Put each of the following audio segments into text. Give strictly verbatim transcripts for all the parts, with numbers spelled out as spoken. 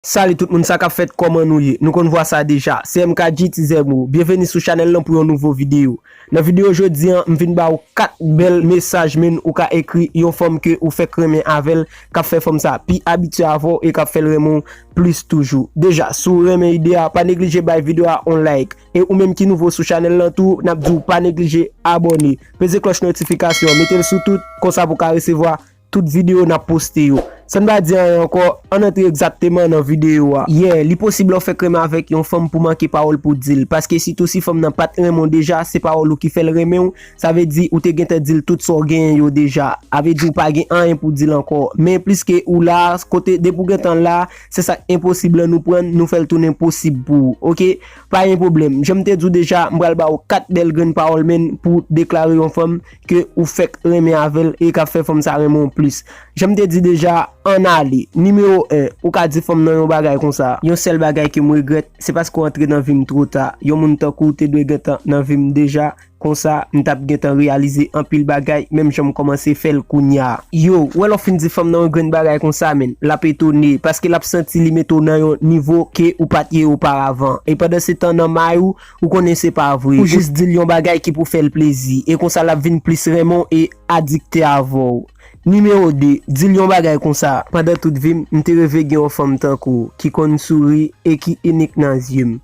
Salut tout moun, sa k ap fèt, kòman nou ye? Nou konn vwa sa deja. Se M K G T Z Mo. Byenveni sou chanèl lan pou yon nouvo videyo. Nan videyo jodi an, m vin ba ou kat bèl mesaj, men ou ka ekri yon fanm ke ou fèk renmen avè l, k ap fè fanm sa pi abitye avè w e k ap fè l renmen w plis toujou. Deja, si w renmen ide a, pa neglije bay videyo a yon like. E ou menm ki nouvo sou chanèl lan tou, n ap di w pa neglije abòne. Peze klòch notifikasyon, mete l sou tout, konsa pou w ka resevwa tout videyo n ap poste yo. San n pa di anyen ankò, ann antre egzakteman nan videyo a. Yeah, li posib lè w fèk renmen avèk yon fanm pou manke pawòl pou di l. Paske sitou si fanm nan pa t renmen w deja, se pawòl ou ki fè l renmen w, sa vle di ou te gentan di l tout sa w genyen yo deja. A vle di ou pa gen anyen pou di l ankò. Men pliske ou la, kote depi w gentan la, se sa k enposib lan nou pran, nou fè l tounen posib pou ou. Oke? Pa gen pwoblèm. Jan m te di w deja, m pral ba w kat bèl grenn pawòl, men, pou deklare yon fanm ke ou fèk renmen avè l e k ap fè fanm sa renmen w plis. Jan m te di deja, ann ale. Nimewo en, ou ka di fanm nan yon bagay konsa. Yon sèl bagay ke m regrèt, se paske w antre nan vi m twò ta. Yon moun tankou w te dwe gentan nan vi m deja, konsa, m t ap gentan reyalize anpil bagay, menm jan m kòmanse fè l kounye a. Yo, w wè lè w fin di fanm nan yon grenn bagay konsa, men, l ap etone, paske l ap santi li mete w nan yon nivo ke ou pa t ye oparavan. E pandan se tan nan may ou, ou konnen se pa vre. Ou jis di l yon bagay ki pou fè l plezi. E konsa l ap vin plis renmen w e adikte avè w. Nimewo de, di l yon bagay konsa. Pandan tout vi m, m te reve gen yon fanm tankou w, ki konn souri e ki inik nan zye m.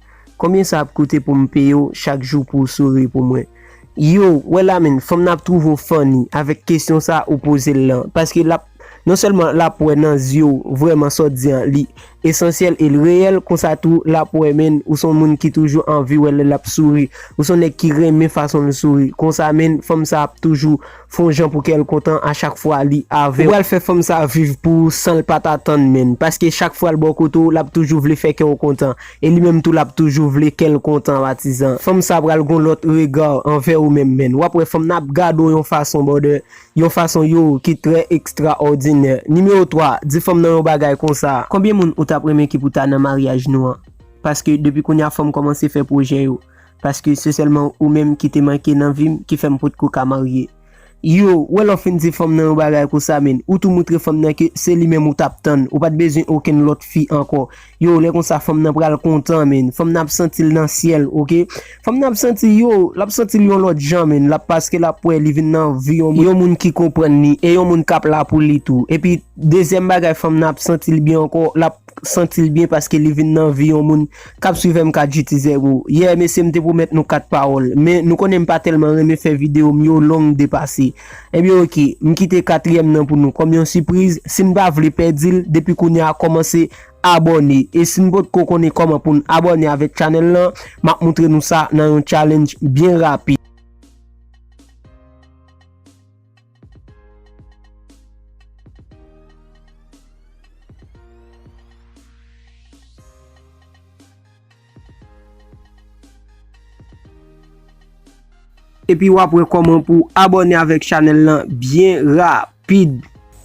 Konbyen sa ap koute pou m peye w chak jou pou w souri pou mwen? Yo, wè la menm, fanm nan ap twouve w funny avèk kesyon sa ou poze l lan. Paske l ap, non sèlman l ap wè nan zye w vrèman sa w di an, li esansyèl e l reyèl, konsa tou l ap wè, menn, ou se yon moun ki toujou anvi wè lè l ap souri. Ou se yon nèg ki renmen fason l souri. Konsa, menn, fanm sa ap toujou fè yon jan pou kè l kontan a chak fwa li avè w. Ou pral fè fanm sa viv pou ou san l pa t atann, menn. Paske chak fwa l bò kote w, l ap toujou vle fè kè w kontan. E li menm tou, l ap toujou vle kè l kontan, patizan. Fanm sa pral gon lòt rega anvè ou menm, menn. W ap wè fanm nan ap gade w yon fason, brother. Yon fason yo ki trè ekstraòdinè. Nimewo twa, di fanm nan yon bagay konsa. Konbyen moun ou t ap renmen ki pou ta nan maryaj nou an? Paske depi kounye a fanm kòmanse fè pwojè yo. Paske se sèlman ou menm ki te manke nan vi m ki fè m potko ka marye. Yo, wè lè w fin di fanm nan yon bagay konsa, menn. Ou tou moutre fanm nan ke se li menm ou t ap tann. Ou pa t bezwen okenn lòt fi ankò. Yo, lè konsa fanm nan pral kontan, menn. Fanm nan ap santi l nan syèl, oke? Fanm nan ap santi, yo, l ap santi l yon lòt jan, menn. L ap, paske l ap wè li vin nan vi yon moun, yon moun ki konprann li e yon moun k ap la pou li tou. Epi, dezyèm bagay, fanm nan ap santi l byen ankò, l ap santi l byen paske li vin nan vi yon moun k ap swiv M K G T Z Mo. Yeah, mesye, m te pwomèt nou kat pawòl, men nou konnen m pa tèlman renmen fè videyo m yo long depase. Ebyen, oke, m kite katriyèm nan pou nou kòm yon sipriz. Si n pa vle pèdi l, depi kounye a, kòmanse abòne. E si n potko konnen kòman pou n abòne avèk chanèl lan, m ap moutre nou sa nan yon challenge byen rapid. Epi w ap wè kòman pou abòne avèk chanèl lan byen rapid.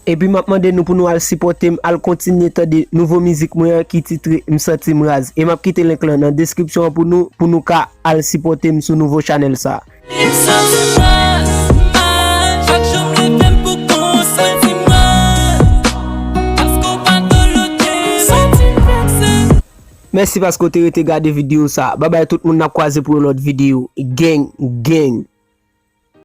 Epi m ap mande nou pou nou al sipòte m, al kontinye tande nouvo mizik mwen an ki titre M Santi M Raz. E m ap kite link lan nan deskripsyon an pou nou, pou nou ka al sipòte m sou nouvo chanèl sa. M santi m raz, chak jou m leve m pou kont, santi m raz. Paske w pa doloke, santi m vekse. Mèsi paske w te rete gade videyo sa. Babay tout moun, n ap kwaze pou yon lòt videyo. Gang, gang.